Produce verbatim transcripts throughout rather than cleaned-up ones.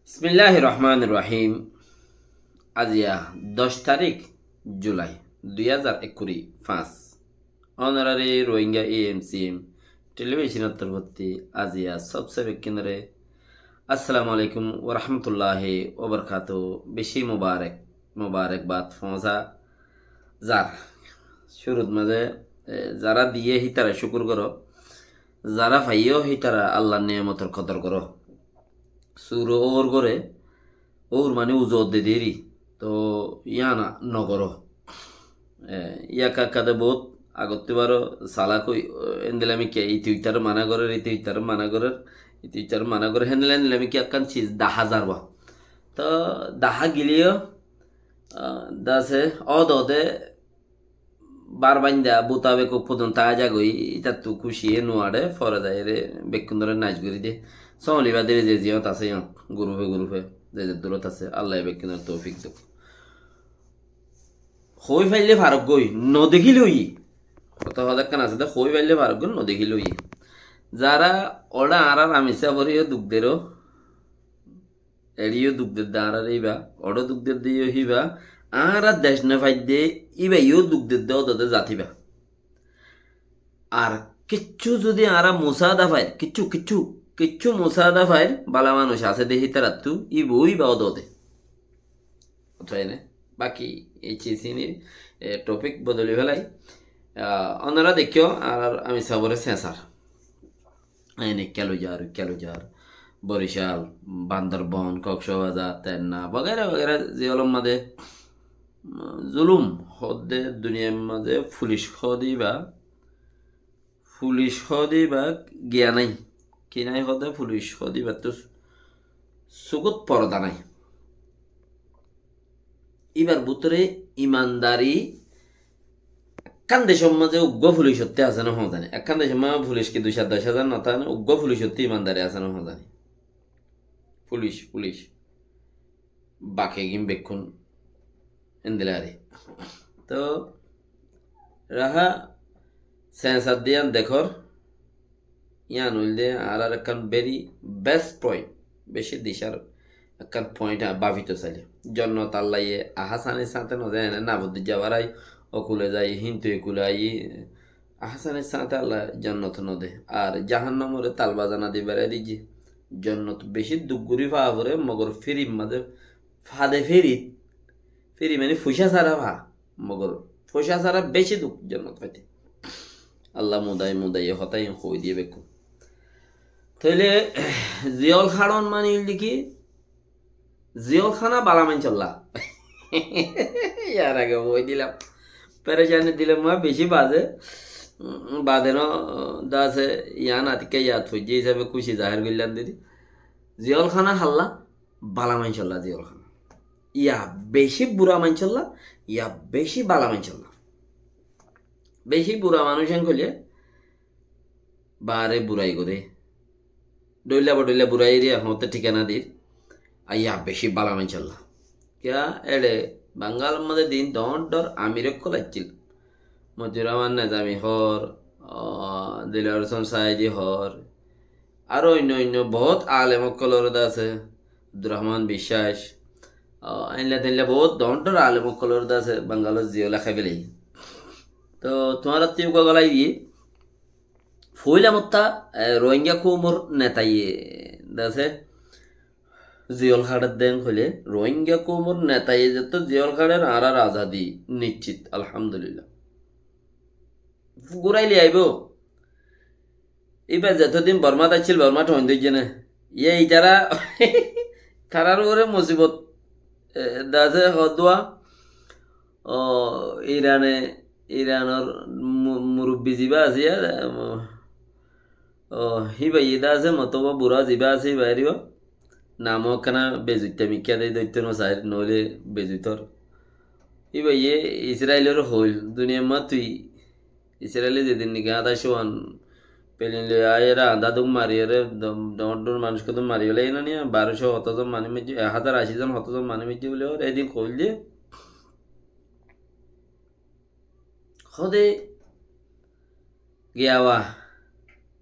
Bismilláhir Rohmánir Rohím. Aziya doc tarík Julai dui házar ekkuri fañs. Ónorari Rohingya E M C M televisionor torfótti aziya sobse bekkúnore assalamu alaikum wa rahmatullahi wa barakatuhu. Beci mubarek, mubarekbad foóñsa zar. Cúrut mazé, e, zará diyé hítara cúkur goró, zará faiyó hítara Allar niyamotor kodor goró. Sure óur goré, óur mani uzu de deri, to yían nogoró. E, yá ekka ekka de bout agottú baró salak ói, endilla mikká ite itaré mana gorér, ite itaré mana gorér, ite itaré mana gorér, héndilla endilla mikká ekkán ciz dahá zar ba. To dahá gilé yó, a, dase ódode bar bainda buta bekuk fudun táa zagói, ítattú kúciye nuaçé, fore zaiyóre bekkúnoré naic gorí de. Sóliba deri ze ziyót asé yót, gurufe gurufe, ze ze durot asé, Allaye bekkúnoré toufik douk. Hoói faille faroggói, nodekíle óiye. Hotá hotá ekkán asé de, hoói faille faroggói, nodekíle óiye. Zará oçé añárar amissá foriyó duk deró, eçé yó duk dedde añáráre íba, oçé duk dedde yó híba, añára dec no faidde íba yó duk dedde ódode zat íba. Ar kiccú zudi añára musaada fair, kiccú, kiccú, kiccú musaada fair, bála manúic asé de hítarattú, íba óiba ódode. Buzó né? Baki ei ciz híni, e, tofik bodoli félai. A, ónora deikkó, ar ami sabore sensar. Ene Keluzar, Keluzar, Borical, Bandorbon, Koksbazar, Tenna, wagera wagera ze ólor mazé, mm, zulum hoódde duniyair mazé fulic hoóde íba, fulic hoóde íba giya nái. Ki nái hoóde fulic hoóde íbattú sugut porda nái. Íbar bútore imandari ekkán decor mazé uggúa fulicottú asé né hoózani. Ekkán decor mazé fulic ki dui cót doc házar no táke né, uggúa fulicottú imandari asé né hoózani. Fulic, fulic. Baki gín bekkún endilla re. To raha sensar diyan dekór, yían óilde añárar ekkán very best point, beci dicar ekkán point, a, bafito saile. Jonnot Allaye ahasanir sáñte no de, ene nabuddi jabar ai, okule zai, hintu ekule ai, ahasanir sáñte Allaye jonnot no de. Ar jahannamore tal bazana di berai diyé. Jonnot beci duk gorí faa fore, mogor firir mazé fade firi, firi mani fuicá sára faa. Mogor foicá sára beci duk jonnot faite. Allah mudai mudai hotá iín hoi diye bekkún. Tóile ziyól háron mani óilde ki? Ziyól hána bala maincólla. Yar age hoi dilam. Perecani dilam ma beci baze. Umm, bade no, dase yián atikka yad foijje hísabe kúci zahér goillám deri. Ziyól hána hálla, bala maincólla ziyól hána. Ya beci bura maincólla, ya beci bala maincólla. Beci bura manúic en hoilé bare burai goré. Dhoilla bodhoilla burai eri hoóñtte thikana dir. Ar ya beci bala maincólla. Kiya ere Bangalor mazé din dhoóñr dhoóñr amir ókkol accíl. Motiyur Rahman Nezami hoór, ah, Dilbar Hosén Saidi hoór, aró oinno oinno bout alem ókkolor de asé, Abdur Rahman Biswas, ah, einla teinla bout dhoóñr dhoóñr alem ókkolor de asé, Bangalor ziyól háifelaiye. To tuáñrattú uggúa gólai diyé, foila motta, eh, Rohingya koumor netaye de asé, ziyól háçer de hoilé, Rohingya koumor netaye zetó ziyól háçer, añárar azadi niccit, alhamdulillah. Gúrai loi aibó. Íba zetó din Bormat accíl, Bormat hoóin dóijje né. Yé itará, tarár uore musibot, e, de asé hoddúa, o, Irane, Iranor mu-, murubbi zibá asé, e, mo-, o, híba yé de asé, motoba bura zibá asé, híba eriba. Nam ekkán bezuitta mikká de, dóitto no sair, noóile bezuitor. Íba yé Israilore hoil, duniyar mazé tui Israile zedin niki añdá cuan pelin loi aiyóre añdá duk mariyóre, dhoóñr dhoóñr manúic kotó mari félaiye né, baró cót hotó zon manúic moijjé, ek házar ací zon hotó zon manúic moijjé buli hoór, edin hoil de. Hode giya wa.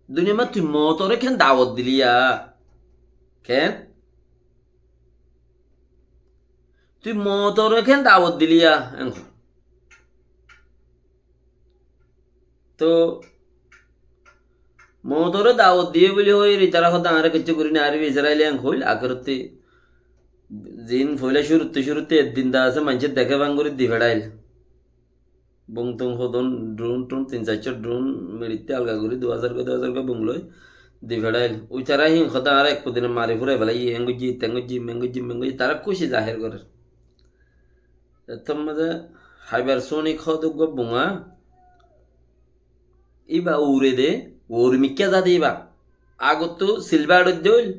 Duniyar mazé tui mootore ken dawot dili ya? Ken? Tui moutore ken dawot dili ya, en hoó. Toh moutore dawot diye buli hoór, itara hoó de añáre kiccú gorí no faribo, Israile en hoil, akerotte zin foila cúrutte cúrutte ek din de asé, maincé deké bangori di feçail. Bom tom hodún, drone tone, tin saircó drone, miçitte alga gorí, dui házar goi, dui házar goi bom loi di feçail. Uitara hín hoó de añáre ekku dine mari furai felaiye, en goijjí, ten goijjí, men goijjí, men goijjí, tara kúci zahér gorér. Ettór mazé hypersonic hoó de uggwá buma, íba ure de, ur mikká za de íba. Agottú silbar óidde óil,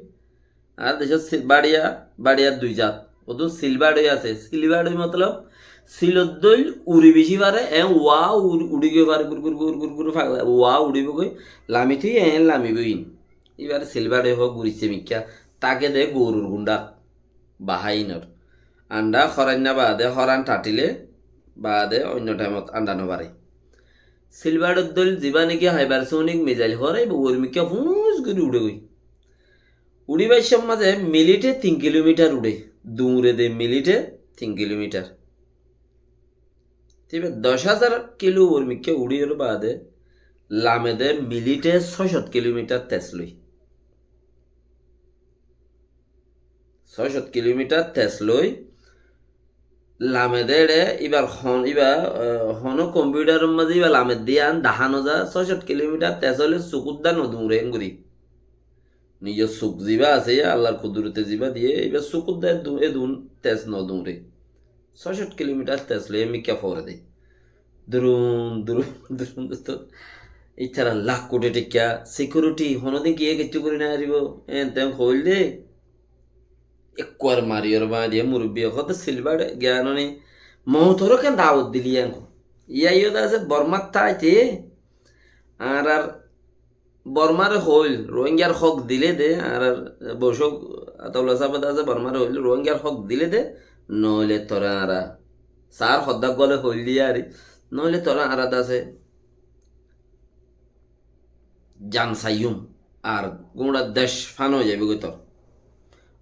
añár decót sil-, baçiya, baçiya dui zat. Ódun silbar ói asé. Silbar ói motolob silor dóil uri bicí fare, e uá ur-, uçí goi fare, gur gur gur gur gur fagla, uá uçíbogói, lami tui e lamibo ín. Íbare silbar ói hoó, guriccé mikká. Táke de gorur gundá, baháinor. Anda horainna baade, horan tathile baade oinno thaimot anda no fare. Silbar dóil zibá niki hypersonic missile hoór, íba ur mikká fús gorí uçégoi. Uçíbar cómot mazé minite tin kilomitar uçé, duñre de minite tin kilomitar. Te íba doc házar kilo ur mikká uçíyar baade lame de minite sócot kilomitar tes loi. Sócot kilomitar tes loi lame de eçé, íbar hon-, íba, eh, hono kompiutaror mazé íba lame de yían dahá no za, sócot kilomitar tes óile sukudda no duñre en gorí. Nizor suk zibá asé, Allar kudurote zibá diyé, íba sukudda e du-, edun tes no duñre. Sócot kilomitar tes loi e mikká fore de. Durun, durun, durun, durun. Ítara lak koti thikka, security, honodin kiyé kiccú gorí no faribo, en ten hoil de. Ekkuar mariyóre bañdiyé, murubbiye hoó de silbar giyan óni, moutore ken dawot dili en hoó. Iyá iyó de asé Bormat táite, añárar Bormare hoil, Rohingyar hók dile de, añárar bocók Ataullah sábe de asé, Bormare hoil, Rohingyar hók dile de, noóile tore añára, sar hoddá gole hoil diye ari, noóile tore añára de asé jan saiyum, ar gúñça dec fana ói zaibogói tor.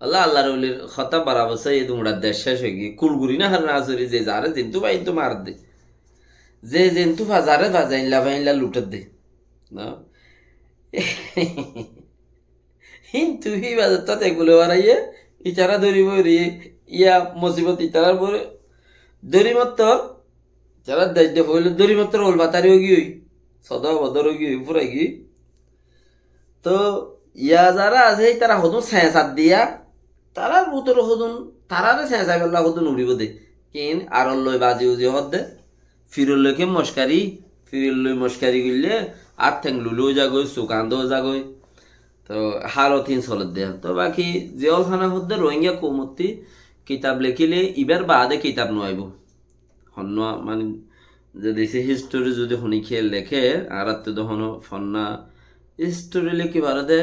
Alla, Allar olir hotá barabor sai, e gúñça dec cec ói giyói, kul gorí no fare, no sori, ze zare zentú fai entú marer de. Ze zentú fa zare fa zainla fainla luter de. No? Kintu híba zettó te gule baraiyé, itará dóri bóri, iya musibot itarar bóre dóri mottor, itará dec de foile dóri mottor ol batari ói giyói, sodo bodor ói giyói, furai giyói. Toh, iya zara asé, itará hodún señsat diya, tarár bútore hodún, taráre señsaibólla hodún uçíbo de. Kin, aror loi bazi uzi hoó de, firor loi ke mockari, firor loi mockari goille, ar theng lulu ói zagói, suk andó ói zagói. Toh, halot hín soler de. Toh, baki, Ziyol Hana hoó de Rohingya koumottí kitab lekíle, ibar baade kitab no aibó. Honnúa, mani, zodi se history zodi hone kiyé leké, añárattú de hono fonná history lekí fare de,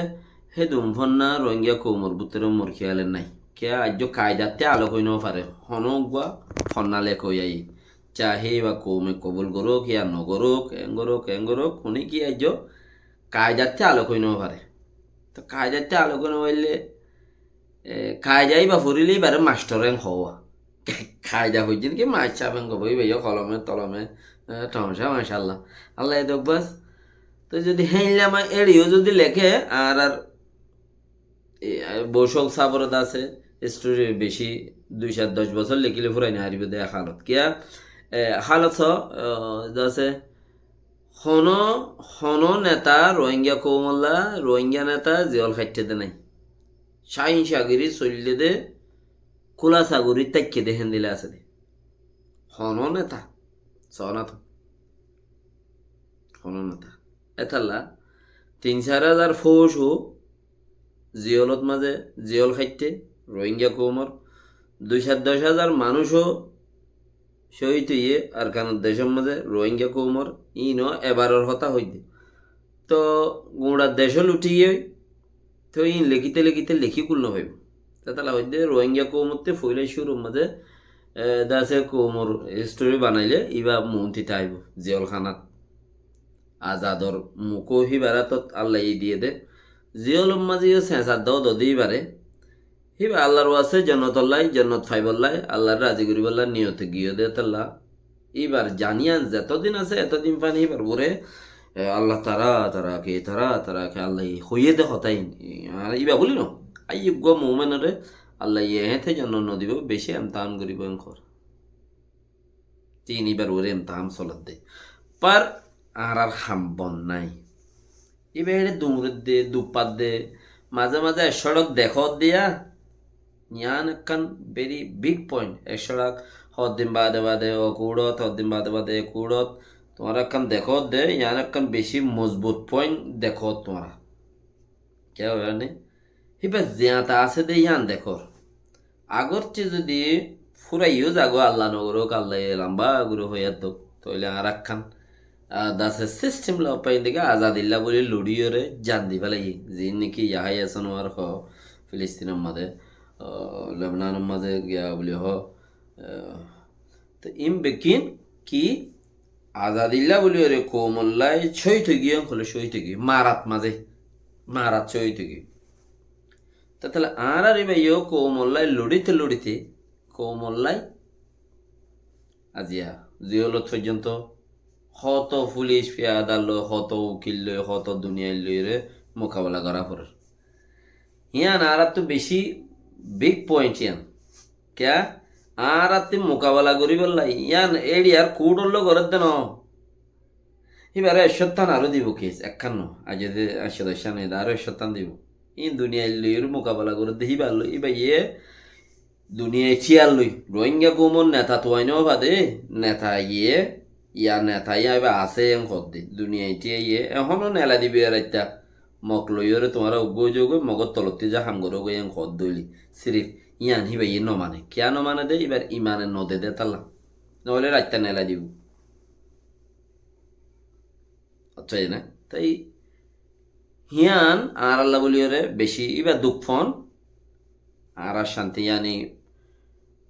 hédun fonná Rohingya koumor bútore mor kiyále nái. Kiyá aijjó kaidattí alok ói no fare. Hono uggúa fonná lekói aiyé. Cahe íba koume kobul gorók, ya no gorók, en gorók, en gorók, hone ki aijjó kaidattí alok ói no fare. Toh kaidattí alok ói no faille, e, kaida íba forile íbare mastor en hoó. Kaida foijjé niki mac sáb en hoó, íba yó kolome tolome, e, tomacá, macállah. Allah e dok bas. Toh zodi héinla ma eçiyó zodi leké, añárar, e, Bocók sábor de asé, history beci, dui sair doc bosór lekíle furai no faribó de halot. Kiyá, e, halot só, e, de asé, hono, hono neta Rohingya koumolla, Rohingya neta Ziyol haitte de nái. Cáin cagiri soille de, kúlasa gorí táikke de héndilla asé de. Hono neta, só na toh. Hono neta. Etalla tin sair házar fóuc ó Ziyolot mazé, Ziyol haitte, Rohingya koumor, dui sair doc házar manúic ó cóhid óiye Arkanor decór mazé, Rohingya koumor, íin ó ebaror hotá hoidde. Toh, guñça decó luthí giyói, toh íin lekíte lekíte lekí kul no faibó. Tetalla hoidde Rohingya koumottí foila cúrur mazé, e, de asé koumor history banaile íba muúntit aibó, Ziyol Hanat. Azador muk ó híbar átot Allaye diyé de. Ziyolor mazé yó señsar dódo de íbare. Íba Allar waste jonnotollá, jonnot faibollá, Allaré razi goríbollá niyote giyé dé tollá. Íbar zan yián zetodin asé, etodin fán íbar uore, e, Allah tara, tara ke, tara, tara ke, Allah ye hoiyé dé hotá iín. E, ar íba buli no. Ai eggúa muminore Allah ye eéñte jonnot no dibo, beci emtahán goríbo enkor. Tin íbar uore emtahán soledde. Par añárar ham bon nái. Íba eçé duñredde, duppadde, maze maze ek cóçok dekódde yá. Yián ekkán very big point. Ek cóçok hoddin bade bade o kuçot, hoddin bade bade e kuçot. Tuáñra ekkán dekódde, yián ekkán beci mozbut point dekót tuáñra. Kiyá hoiyé né? Íba ziyañta asé dé yián dekór. Agorce zodi fúrai yó zagói, Allah no gorók, Allah ye lamba gorí hoiyat dók, tóile añára ekkán, a, dase system lofai dé azadilla buli luçiyóre zan di félaiye. Ziín niki Yahaya Sinwar hoó Filistinor maze, o, Lebanonor maze giya buli hoó, e, to iín bekkín ki azadilla buli ore koumollá cóhid ói giyé, enkol cóhid ói giyé, marat maze, marat cóhid ói giyé. Tóile añárar íba yó koumollá luçite luçite, koumollá aziya, ziyolot foijjonto, hoto fulic fiyada loi, hoto ukil loi, hoto duniyair loi re mukabela gora forer. Yián añárattú beci big point yián. Kiyá? Añárattú mukabela goríbollá, yián eçiyar kuçot loi gorédde no. Íbare ek cót tán aró dibo kes, ekkán no. Aijja de añcco doccán, ede aró ek cót tán dibo. Iín duniyair loi re mukabela gorédde, íbar loi, íba ye duniyai cíyar loi, Rohingya koumor neta tuai no fade, neta iye, ya neta iye eba asé en hoódde, duniyai cíyar iye, ehóno nela dibi eratta, Mok loiyóre tuáñra uggúa ói zogói, Mogor tolottí za ham gorógoi en hoódde óile, sirif yián híba iye no mane. Kiyá no mane de, ibar imane no de de tálla. Noóile raitta nela dibo. Accá, ene? Tái híyan añáralla bóliyoré bicí íba duk fon, añárar cánti, yáni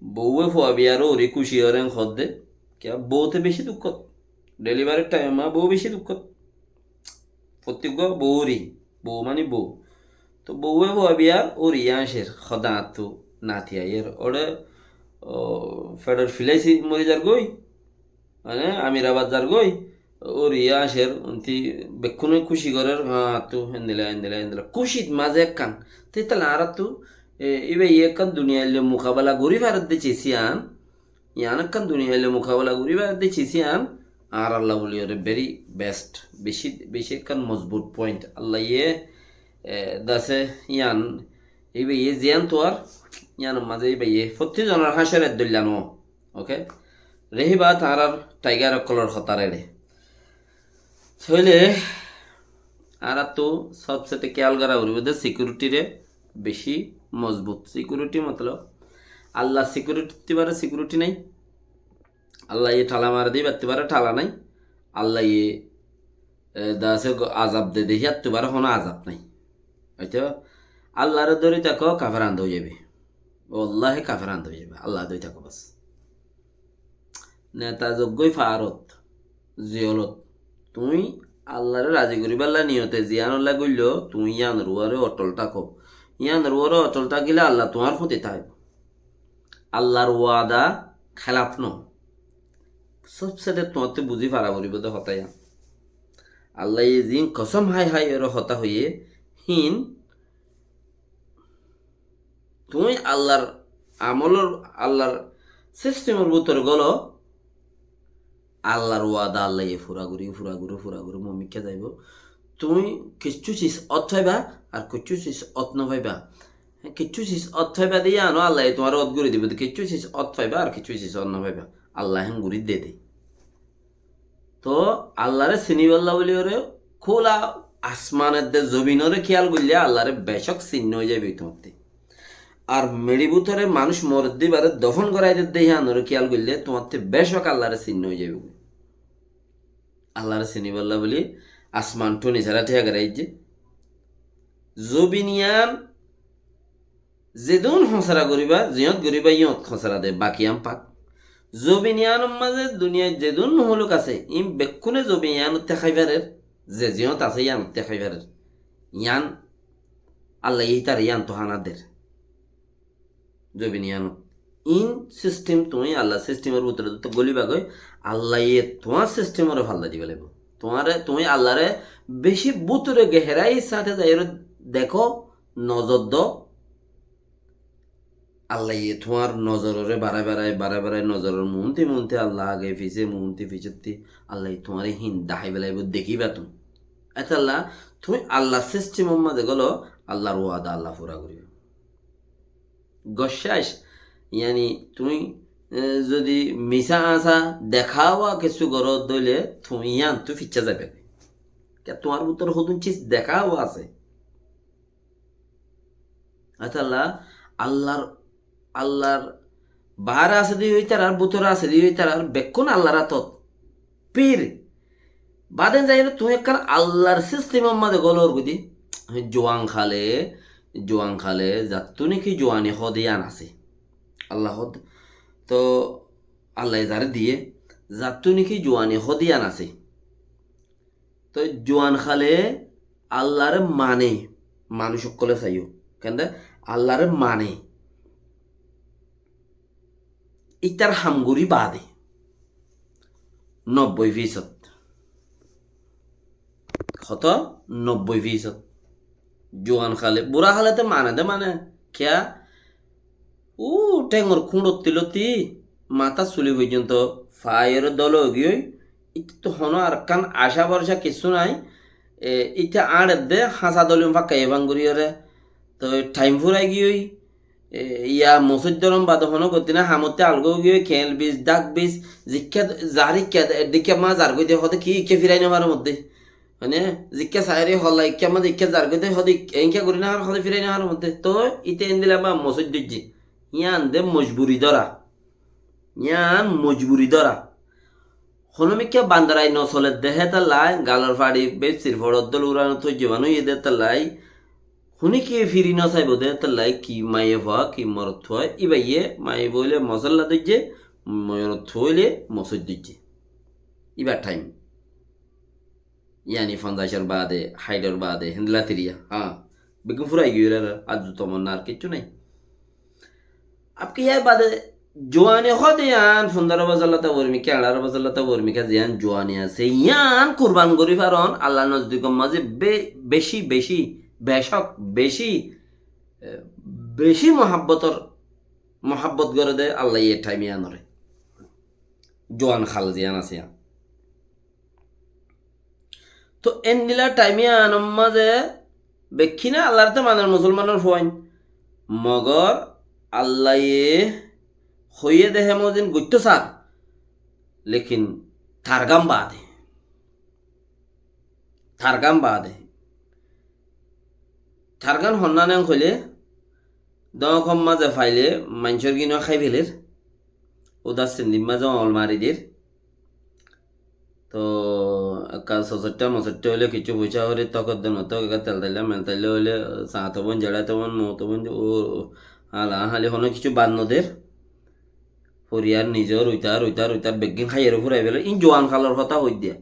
bouwe fua biyaró uri kúci óren hoódde, kiyá boute bicí dukkót, dhelivarir thaim ma bou bicí dukkót, fottí uggúa bou uri, bou mani bou. Tóu bouwe fua biyar uri yáñcer, hodañattu nati aiyér, óre, o, fedhor filaisi mori zargói, mane, Amirabad zargói, uri yáñcer, untí bekkúne kúci gorér, hañttu, héndila, héndila, héndila. Kúcit mazé ekkán. Tétala añáráttu, e, íba iye ekkán duniyailloi mukabela gorí faredde cis yián, yián ekkán duniyailloi mukabela gorí faredde cis yián, añáralla bóliyoré very best. Bicí, bicí ekkán mozbut point. Alla iye, e, dase yián, íba iye ziyán tuar, yiánor mazé íba iye fottí zonor háñcor ek dóilla no. Oke? Rehi baat añárar thaigar ókkolor hotá ré. Tóile añáráttu sobsete kiyal gora foribó de sikiuriti ré bicí mozbut. Sikiuriti motolob Allar sikiuriti, tibare sikiuriti nái. Alla iye thala mare de, ibar tibare thala nái. Alla iye e, dase go-, azab de de, híyattu bare hono azab nái. Aitó, Allaré dóri táko, kafer anda ói zaibe. Wallahi kafer anda ói zaibe. Allaré dóri táko bas. Neta zoggói faárot, ziyolot. Tuñí Allaré razi goríballa niyote ziyánolla goilló, tuñí yíanor uore otol táko. Yíanor uore otol tákile Alla tuáñr foti táibo. Allar wada kélaf no. Sobsede tuáñttu buzí fara foribó de hotá yián. Allaye ziín kosóm hái hái ore hotá hoiyé, híin tuñí Allar amolor, Allar sistemor bútore gólo, Allar wada Allaye fura gorí, fura gorí, fura gorí moómikká zaibó. Tuñí kiccú cis ot faiba, ar kiccú cis ot no faiba. Kiccú cis ot faiba de yíano Allaye tuáñre ot gorí dibó de, kiccú cis ot faiba, ar kiccú cis ot no faiba. Alla hén gorí de de. Toóu Allaré siníbolla bóliyoré kúla asman edde zobinoré kiyal goillé Allaré becók sinná ói zaibói tuáñtte. Ar meçi bútore manúic moredde íbaré dofón gorái dedde híanoré kiyal goillé tuáñtte becók Allaré sinná ói zaibói. Allaré siníbolla bóli asman thúni sára thíya goráijje. Zobin yián zedún hosára goríba, ziyót goríba yíyot hosára de, baki yían fak. Zobin yíanor mazé duniyait zedún mohóluk asé, iín bekkúne zobin yíanottí hái farer, ze ziyót asé yíanottí hái farer. Yián Allaye hítare yíanottu hána der. Zobin iyanot. In sistem tuñí Allar sistemor bútore zotó góliba goi, Allaye tuáñr sistemoré falla diba laibo. Tuáñre, tuñí Allaré beci bútore geherai sáte zaiyóre dekó, nozor do. Allaye tuáñr nozororé barai barai, barai barai nozoror muúnti muúnti Allah age fise, muúnti fisotti Allaye tuáñre hín dahái belaibo, dekíba tuñí. Etolla tuñí Allar sistemor mazé gólo, Allar wada Allah fura goribo. Goccac, yáni tuñí, e, zodi misá asá dekáwa kessú goró dóile tuñí yíantu ficcá zaiba. Kiyá tuáñr bútore hodún cis dekáwa asé. Etolla Allar, Allar baáre asé de óitarar, bútore asé de óitarar, bekkún Allar átot. Fir. Baden zaiyóre tuñí ekkán Allar sistemor mazé gólor gudi. Juan hále, juan hále, zattú niki juani hóde yían asé. Allah hóde. Toh Allaye zaré diyé, zattú niki juani hóde yían asé. Toh juan hále Allaré mane, manúic ókkolé saiyó. Kende Allaré mane. Ítar ham gorí baade nobboi fisot. Hoto? Nobboi fisot. Juan hále, bura hále to mane de mane. Kiyá? Ú, théngor kúñçottí lottí matár suli foijjonto faiyóre dóla óigiyoi. Íte to honó arekkán acá borca kessú nái. E, íte áñçedde háñsa dólium fákkaiyé fán goríyore. Toi thaim fúrai giyói. E, yá mosóiddorom bade honó gottí nái, hamottí algói giyói, keñl bis, dhák bis, zikká zar ikká, eddikká ma zargói de, hodé ki ikká firai nofaré modde. Mane, zikká sairé holla ikká ma de ikká zargói de, hodé ik-, eñká gorí nofaré, hodé firai nofaré modde. Toi íte endilla ma mosóid dóijje. Yían de mojburi dóra. Yían mojburi dóra. Honómikká bandarai nosoledde hétallai, galor façi bepsir foçoddól uranot foijje banóiye de hétallai, huníkiye firi nosaibó de hétallai, ki maiyafua, ki morotfua, íbaye maiyafua óile mosolla dóijje, morotfua óile mosóid dóijje. Íbar thaim. Yáni fonzaic or baade, háit or baade, héndilla tiriya. Há, beggún furai giyói ar, ar zu tomonna ar kiccú nái. Abki yar baade juani hóde yían, fundoro bosór lóti uore mikká, añçáro bosór lóti uore mikká ziyán juani asé, yían kurban gorí faron, Allar nozdikor mazé be-, beci, beci, becók, beci, e, beci muhábbotor, muhábbot goré de Allaye thaim yíanoré. Juan hál ziyán asé yían. Toh endilla thaim yíanor mazé bekkúne Allaré to maner, musolmanor fuain. Mogor Allaye hoiyé de hé mozin goittó sar. Lekin targán baade. Targán baade. Targán honnán en hoilé, dóñkor mazé failé maincór gín ó hái felér. Udas sindin mazé oñl mari der. Toh ekka sosoittá mosoittá óile kiccú foicá óile tókor de notók, ekka teltailla meltailla óile sañto boin, jeçaito boin, moto boin, ó, ó, hala hali honó kiccú bad noder. Foriyar nizor uitar, uitar, uitar beggín háiyore furai felér. Ín juan hálor hotá hoiddé.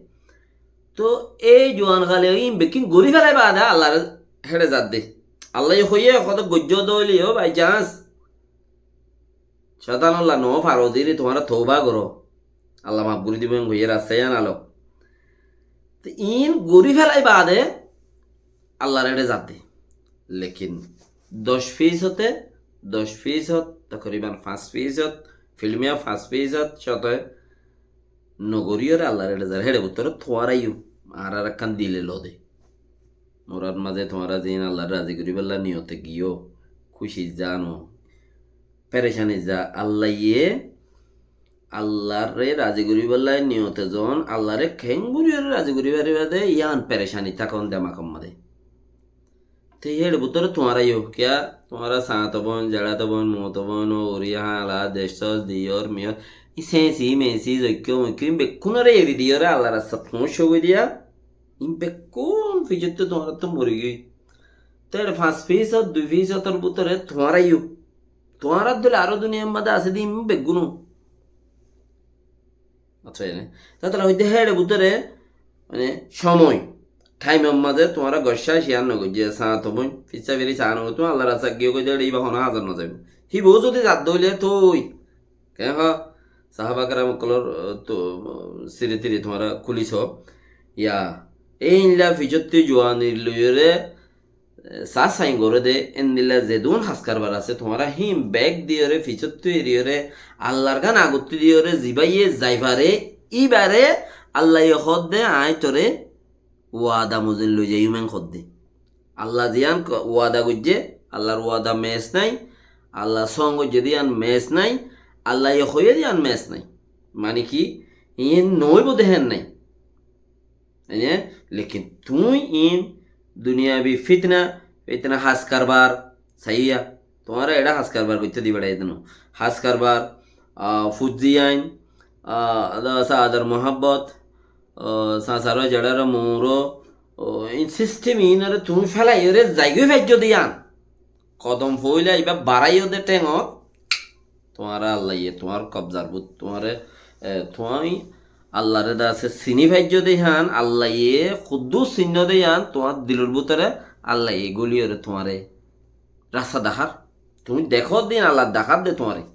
Toh ei juan hále ín beggín gorí felai baade Allar héçe zadde. Allaye hoiyé hotá goijjó de óile ó by chance. Cóitanolla no faro deri tuáñra touba goró. Allah maf gorí dibo, en hoiyé rasta yían alo. Te ín gorí felai baade Allar éçe zadde. Lekin doc fisode, doc fisod, takriban fañs fisod, filmiya fañs fisod, cóte no goríyore Allar éçe zar. Héçe bútore tuáñra yó, añárar ekkán dile lode. Murar mazé tuáñra ziín Allaré razi goríballa niyote giyó, kúci zano, perecani za, Allaye Allaré razi goríballa niyote zon, Allaré keéngorí razi gorí faribá de, yían perecani tákon demakor mazé. Te héçe bútore tuáñra yó, kiyá tuáñra sañto boin, jeçaito boin, moto boin, ó, uri, hala, decsos, diyor, miyor, í sesi, mesi, zoikko, moikko, ín bekkúnore eri diyore Allar rastat foóñic goi diya, ín bekkún ficottú tuáñrattú mori giyói. Te héçe fañs fisod, dui fisodor bútore tuáñra yó. Tuáñrar dóilla aró duniyar mazé asé de ín beggúno. Accá, ene. Tátara hoidde héçe bútore, mane, somoi. thaimor mazé tuáñra goccá ciyar nogoijjé, sañto boin, fissá firi saá nogoijjé, tuáñra Allar rasta giyó goi de, íba honó hazar nozaibó. Híba ó zodi zadde óile toi, ken hoó, sahaba keram ókkolor, uh, to, siri tiri tuáñra kúli soó. Ya, éilla ficottú juanir loiyóre, eh, sá sain goré de, endilla zedún has karbar asé, tuáñra hín bek diyóre, ficottú eriyóre, Allar gán agottú diyóre, zibáye zai fare, íbare Allaye hoódde, aññí toré wada mozin loi zaiyum en hoódde. Alla ziyán ko-, wada goijjé, Allar wada mes nái, Alla song goijjé de yían mes nái, Allaye hoiyé de yían mes nái. Mani ki, iín noóibo de héen nái. Ene, lekin tuñí iín duniyabi fitna, fitna has karbar, saiyá, tuáñra eçé has karbar goittó diba eçé de no. Has karbar, ah, fuzzi ain, ah, ada-, sa adar muhabbot, ah, sasaró jeçáre mouró, oh, in sistem iínore tuñí felaiyóre zaigói faijjó de yían. Kodom foóila ibá baráiyo de théngot, tuáñre Allaye tuáñr kobzar bút, tuáñre, e, tuñí Allare de asé siní faijjó de yían, Allaye kuddúr sinnó de yían, tuáñr dilor bútore Allaye góliyóre tuáñre rasta dahár. Tuñí dekór de yían, Allaye dahár de tuáñre.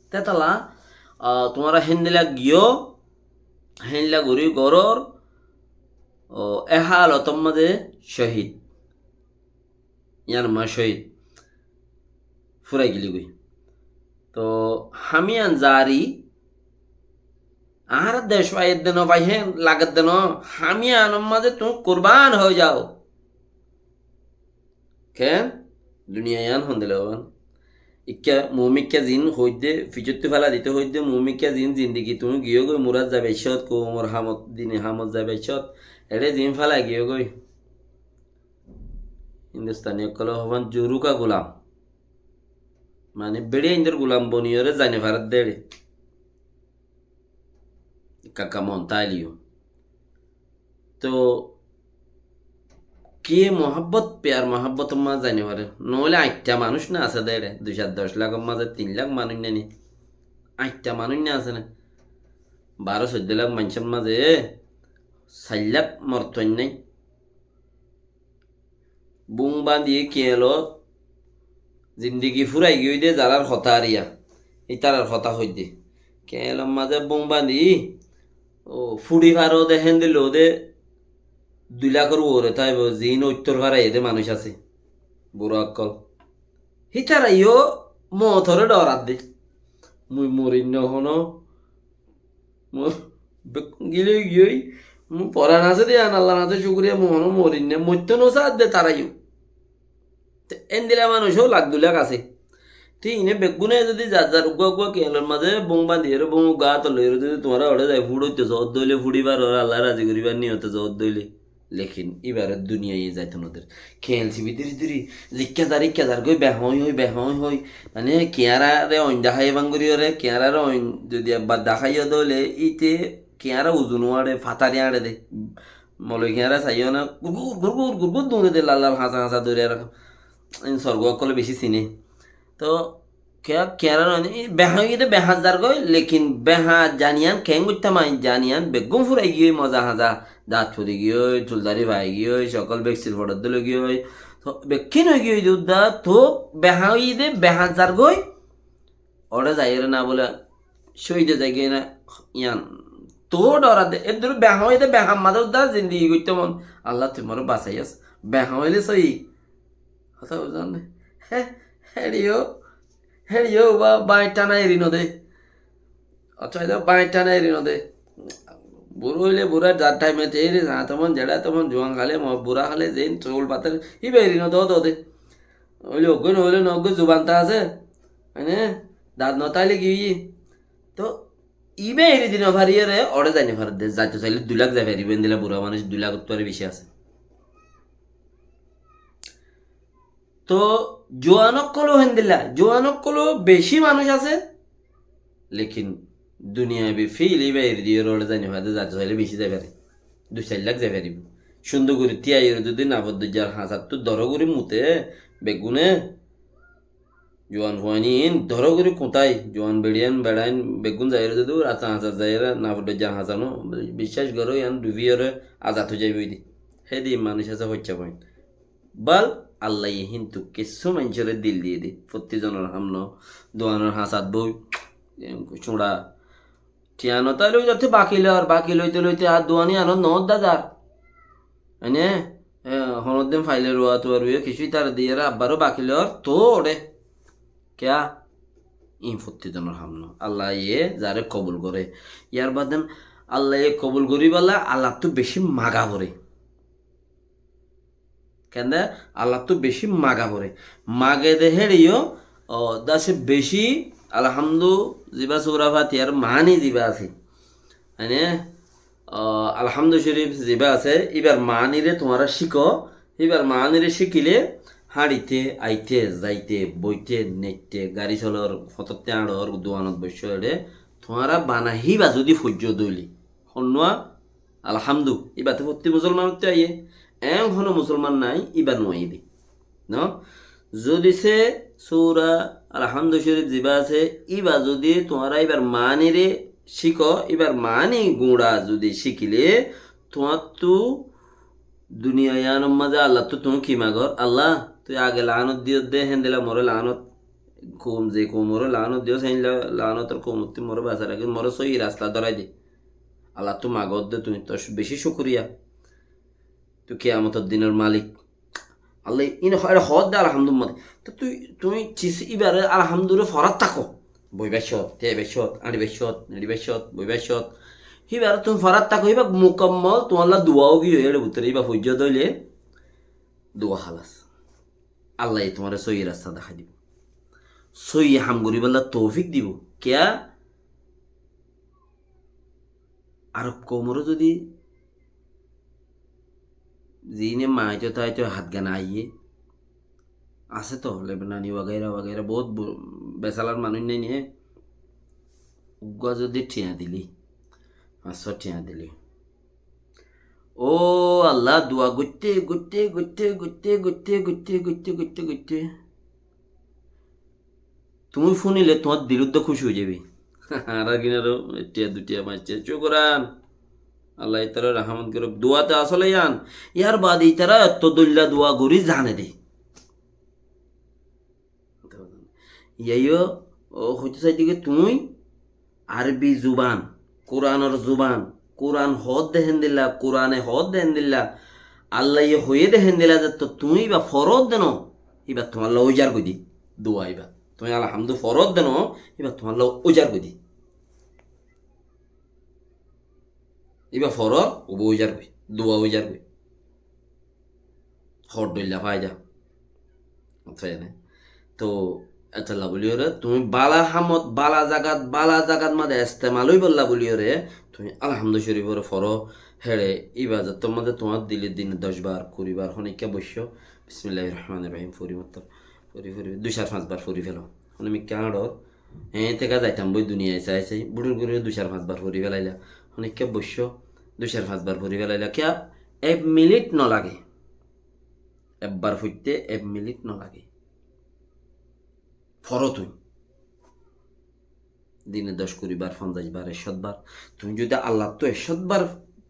Tétala, a, tuáñra héndilla giyó, héndilla gorí gorór, o, e hálotor mazé cóhid. Yían ma cóhid. Fúrai geli goi. Toh, ham yían zari, añára dec faiyé de no fai héen, lage de no, ham yíanor mazé tuñí kurbán ói zaó. Ken? Duniya yían hondilla óibo. Ikká mumikká zin hoóidde, ficottú félai dito hoóidde, mumikká zin zindigi tuñí giyó goi, murat zai baiccót, koumor hamot, dini hamot zai baiccót, eçé zin félai giyó goi. Hindustani ókkole hoóban juruka gulam. Mani, beçi aindor gulam boniyóre zai no faredde eçé. Kaka mon taileyó. Toh, ki muhabbot, piyar muhabbotor mazé zai no fare? Noóile añçtta manúic no asé de eçé, dui sair doc lakor mazé tin lak manúic nai ni? Añçtta manúic no asé né? Baró soiddó lak maincór mazé sair lak morotfuain nai. Bung bañdiyé keñelot zindigi fúrai giyói de zarár hotá ar yá, ítarar hotá hoidde. Keñelor mazé bung bañdi, o, fúçi faro de héndilla de dui lakor uore táibo, ziín óittor fáraiyé de manúic asé, bura ókkol. Hítara yó mootore dhoradde. Mui morim no hono, Mui bekkún gilé giyói, mui foran asé de yían, Allar asé cúkuriya, mui honó morim né, moittó no saádde tará yó. Te endilla manúic ó lak dui lak asé. Te iíne beggúne zodi zar zar uggúa uggúa keñelor mazé bung bañdiyóre, bung uggúa átot loiyóre zodi tuáñra uçé zai fúçoitto soódde óile, fúçi faro, Alla razi goríbar niyote soódde óile. Lekin íbare duniyaye zaito no der. Keñel sibi diri diri, zikká zar, ikká zar goi, behañói hoi, behañói hoi. Mane, kiáñrare oin dahái ebang gorí ore, kiáñrare oin zodi ebbar dahái yó de óile, íte kiáñra uzun uáñre, fatari añre de. Moloi kiáñra saiyó na, gurgur, gurgur, gurgur duñre de, lal lal, hañsa hañsa dóri raká. In sorgo ókkole beci sine. Toh, Ke-, keñára no, e, behañ óiye de behañ zargói, lekin behañ zaniyan keén goittám añí zaniyan, beggún furai giyói, moza haza, dañt furi giyói, tul dari fai giyói, sokol bek sir foçor dóli giyói, to bekkín ói giyói de udda, to behañ óiye de behañ zargói, ore zaiyóre na bóle, cóide zaigói na, yián, to dhora de, eddur behañ óiye de behañ mazé udda zindigi goittám on, Allah tui more basaiyós, behañ óile sóiyi. Hotá buzón né? Hé, héçe yó, héçe yó uba báñi tana eri no de. Otá de báñi tana eri no de. Bura óile bura, zar thaim ot eri, za tomon, jeçá tomon, juan hále, mo-, bura hále, zein, sul fatar, íba eri no de, de. Óile uggúa, no óile no uggúa, zuban to asé. Mane, dañt no táile ki óiye? To, íba eri di no fariyóre, ore zai no fare de, zaito saile dui lak zai faribo, endilla bura manúic dui lak ottu ar beci asé. To juan ókkol ó héndilla, juan ókkol ó beci manúic asé, lekin duniyabi fil íba eri diyóre ore zai no fare de, zaito saile beci zai fare. Dui sair lak zai faribo. Cúndor gorí tíyaiyóre zodi nafot doijjar hañsattú dóro gorí mute, beggúne, juan fuain iín dóro gorí kuñtái, juan beçiyan, beçain, beggún zaiyóre zodi rasta hañsat zaiyóre nafot doijjar hañsa no, biccác goró, yián dubiyóre azad ói zaiboi de. Hédi manúic asé hoicca boin. Bal, Allaye híntu kissú maincóre dil diyé dé. Fottí zonor hamno, duanor hañsat boi, cúñça. Thiañ no táile ói zaté baki lor, baki loite loite ar duani anot no dá zar. Ene, e, honóddin faile ruwa tuwa ruwe kissú itaré diyére abbaró baki lor, toóre. Kiyá? Iín fottí zonor ham no. Allaye zaré kobul goré. Yar bade Allaye kobul goríballa Allattú bicí maga foré. Kende Allattú bicí maga foré. Mage de héçe yó, o, dase bicí alhamdu ziba sura Fatihar maáni ziba asé. Mane, o, alhamdu shorif ziba asé, íbar maánire tuáñra cíko, íbar maánire cíkile háñçite, aite, zaite, boite, neitte, gari solor, fototte añçor, duanot boiccó eçe, tuáñra bana híba zudi foijjó dóile. Honnúa? Alhamdu. Íba to fottí musolmanottú aiyé. Eén honó musolman nái, íba nuaiyé dé. No? Zudi se sura Alhamdu shorif ziba asé, íba zudi tuáñra íbar maánire cíko, íbar maáni guñça zudi cíkile, tuáñttú duniya iánor mazé Allattú tuñí ki magor? Allah, tui age laánot diyós dé, héndilla moré laánot, koum ze koumoré laánot diyós, héndilla laánotor koumottú moré basai rakíos, moré sóiyi rasta dórai de. Allattú magor dé tuñí, tor bicí cúkuriya. Tui kiyamotor dinor malik. Allah ín ho-, eçe hoódde alhamdur mazé. Tó tui, tuñí cis íbaré alhamduré forát táko. Boibaccót, teibaccót, añçibaccót, neçibaccót, boibaccót. Híbaré tuñí forát táko, híba mukammol tuáñlla dua ógiyoi, eçe bútore híba foijjó dóile dua halas. Allaye tuáñre sóiyi rasta dahái dibo. Sóiyi ham goríballa toufik dibo. Kiyá? Arab koumoró zudi ziíne maito taito hátgana aiyé, asé to Lebanoni wagaira wagaira bout bu-, besalar manúic nái né, uggúa zudi thiañ dili, fañs cót thiañ dili, ó Allah, dua goitte goitte goitte goitte tuñí fúnile tuáñr dil uddá kúci ói zaibi. Añárar gín aró ek thiañ, dui thiañ, fañs thiañ, cúkuran. Allah itará rahámot gorók. Dua te asóle yián. Yar baade itará etto dóilla dua gorí zane de. Yaiyo, ó, hoitó saidde ki tuñí Arbi zuban, Kuranor zuban, Kuran hoódde héndilla, Kurane hoódde héndilla, Allaye hoiyé dé héndilla, zetto tuñí íba foródde no, íba tuáñlla óizar goi dé, dua íba. Tuñí alhamdu foródde no, íba tuáñlla óizar goi dé. Íba forór, uba óizar goi, dua óizar goi. Hoór dóilla faida. Buijjó né? Tó, etolla bóliyoré, tuñí bála hamot, bála zagat, bála zagat mazé estemal óibolla bóliyoré, tuñí Alhamdu Coriforé foró, héçe, íba zettór mazé tuáñr dile dine doc bar, kuri bar, honikká boiccó, Bismilláhir Rohmánir Rohím, fori mattor, fori, fori, dui sair fañs bar fori felo. Honikká añçor, eñe téka zaitam boi duniyai sai sai, buçur gori dui sair fañs bar fori felaila. Honikká boiccó, dui sair fañs bar fori felaila. Kiyá? Ek minit no lage. Ekbar foitté ek minit no lage. Foró tuñí. Dine doc, kuri bar, fonzaic bar, ek cót bar. Tuñí zodi Allattú ek cót bar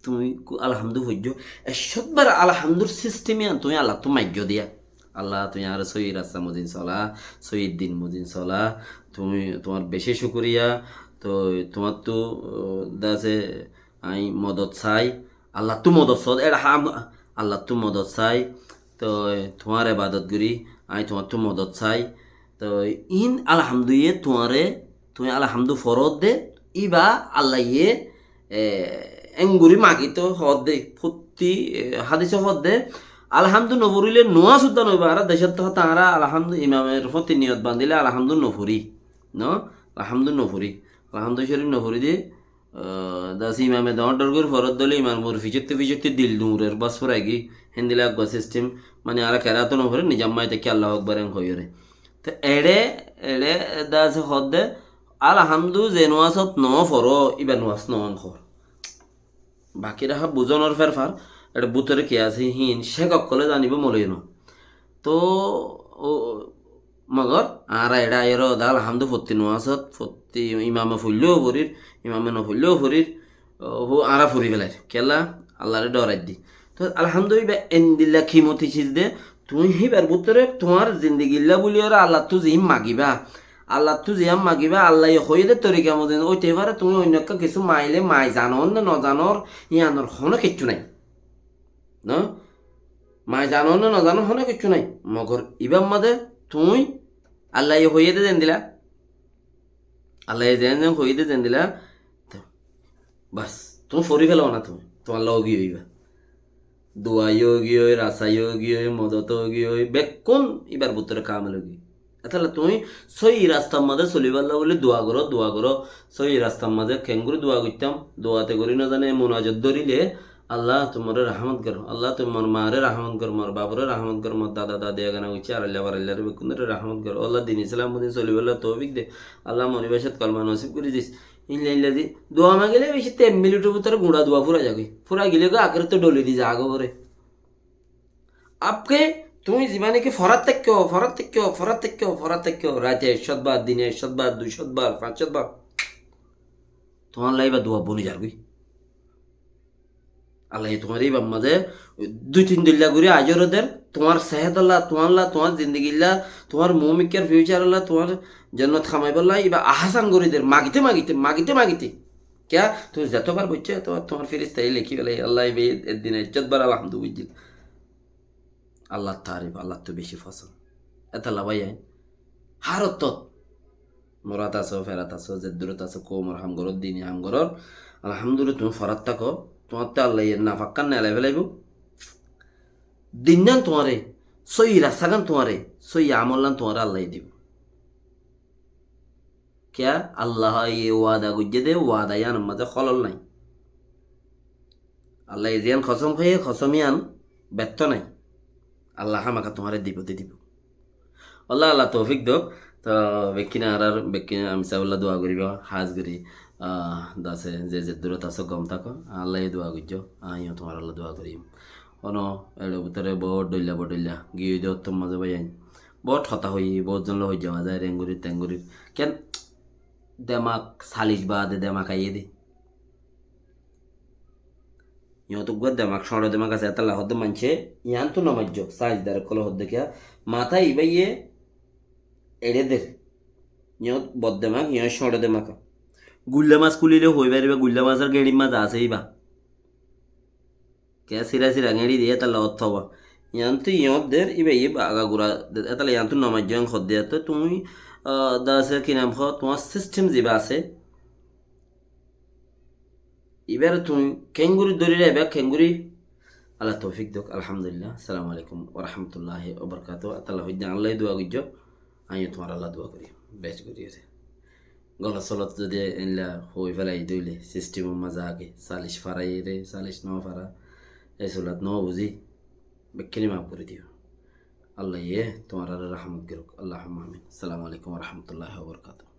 tuñí ku-, Alhamdu foijjó, ek cót bar Alhamdur sistem yián tuñí Allattú maiggó diya. Allah, tuñí añáre sóiyi rasta mozin sola, sóiyi din mozin sola. Tuñí, tuáñr beci cúkuriya. Tó tuáñttú, ó, dase añí modot sai, Allattú modot sót, eçe ham, Allattú modot sai, tó tuáñr ebadot gorí, añí tuáñttú modot sai. Tó iín Alhamduye tuáñre, tuñí Alhamdu foródde, íba Allaye, e, engorí magito hoódde, fottí, e, hádise hoódde, Alhamdu noforíle nuáñs uddá noóibo, añára decót hotá añára Alhamdu imamer foti niyot bandíle Alhamdu noforí, no? Alhamdu noforí, Alhamdu Corif noforí de, Ó, dase imame doóñr doóñr gorí foródde óile imamor fisóttu fisóttu dil duñrer bos furaigí, héndilla eggúa sistem, mani añára keráto noforí, nizam maze táki Allahu Akbar en hoiyóre. Te eçé, eçé dase hoódde, Alhamdu ze nuáñsot noforó, íba nuáñs noón hoór. Baki raha buzónor ferfar, eçé bútore ki asé híin, cék ókkole zanibó, moulovi no. Tó, ó, mogor añára eçé aiyóre hoóde Alhamdu fottí nuáñsot, fottí imame foillé yó forir, imame nofoillé yó forir, ó, añára fori felair. Kiyólla? Allaré dhoraidde. Toi alhamdulillah, endilla kimoti ciz de, tuñí híbar bútore tuáñr zindigilla buli óre Allattú ziín magibá, Allattú ziyán magibá, Allaye hoiyé de torika mozin óite fare, tuñí oinno ekkán kissú maile mai zanor ne no zanor, yíanor honó kiccú nái. No? Mai zanor ne no zanor, honó kiccú nái. Mogor ibár mazé tuñí Allaye hoiyé de zendilla, Allaye zen zen hoiyé de zendilla, to, bas, tuñí fori felo na tuñí, tuáñlla ógi óiba. Dua yó ógi ói, rasa yó ógi ói, modot yó ógi ói, bekkún ibár bútore kamel ógi. Etalla tuñí sóiyi rastar mazé solibálla buli dua goró, dua goró. Sóiyi rastar mazé kengori dua goittám, dua te gori no zane, munajot dórile, Allah, tui more rahámot goró, Allah, tui mor maáre rahámot goró, mor baáre rahámot goró, mor dada dadi egana goiccé, arailla barailla re bekkúnore rahámot goró. Allah, din Islam modin solibálla toufik de, Allah, mor ibá cót kolma nosib gori dis. Inla inla di dua magile beci te ek minitor bútore gura dua fura zagói. Fura gile goi akérotte doli di zagói gore. Abke tuñí zibá niki forat táikko, forat táikko, forat táikko, forat táikko, raite ek cót bar, dine ek cót bar, dui cót bar, fañs cót bar, tuáñlla ibá dua boni zargói. Allaye tuáñre ibár mazé dui tin dilla gori ajor der, tuáñr sehétolla, tuáñlla, tuáñr zindigilla, tuáñr muúmikkar fiucarolla, tuáñr jonnot hamaibálla ibá ahásan gori der, magite, magite, magite, magite. Kiyá? Tuñí zeto bar boiccó, eto bar tuáñr firistaye lekí félaiye, Allah, ibá eddin ek cót bar alhamdu boijjil. Allar tarif, Allattú beci fosón. Etalla báiyain, hár ottót, murat asó, ferat asó, zeddurot asó, koumor ham goró, dini ham goró, alhamdulillah, tuñí forat táko, tuáñtte Allaye nafakkán nelai félaibo. Dinnán tuáñre, sóiyi rastagan tuáñre, sóiyi amollán tuáñre Allaye dibo. Kiyá? Allaye wada goijjé de, wada yíanor mazé hólol nái. Allaye ziyán kosom hoiyé, kosom yían bettó nái. Allah hámaka tuáñre dibo de dibo. Allah, Allah toufik douk. To bekkín añárar, bekkín ami sábolla dua goriba, hás gori, ah, dase ze zeddurot asó gom táko, Allaye dua goijjó, añíyo tuáñralla dua gorim. Ono eçe bútore bout dhoilla bout dhoilla giyói de ottór mazé báiyain. Bout hotá hoiyé, bout zon loi hoijja bazai, rengori, tengori. Ken demak salic baade demak aiyé de. Yót uggúa demak, cóñço demak asé, etalla hoódde maincé, yiántu no maijjó, sainzdar ókkole hoódde kiyá, matá ibáye eçé der. Yót bor demak, yót cóñço demak. Guilla mas kúlile hoi faribá, guilla masor geñçir mazé asé ibá. Kiyá sira sira geñçi diye, etalla ottóba. Yiántu yót der, ibáye agagura, etalla yiántu no maijjó, en hoódde, to tuñí, ah, dase ki nam hoó, tuáñr sistem zibá asé, ibáre tuñí kengori dóri raiba, kengori? Allah toufik douk, alhamdulillah. Assalamu alaikum wa rahmatullahi wa barakatuhu. Etalla hoijjé, Allaye dua goijjó, añíyo tuáñralla dua gorim, bec gori ore. Golot solot zodi eilla hoi félai de óile, sistemor mazé age, salic faraire, salic no fara, e sulat no buzi, bekkíni maf gori diyo. Allaye tuáñrare rahmot gorouk. Allahumma amin. Assalamu alaikum wa rahmatullahi wa barakatuhu.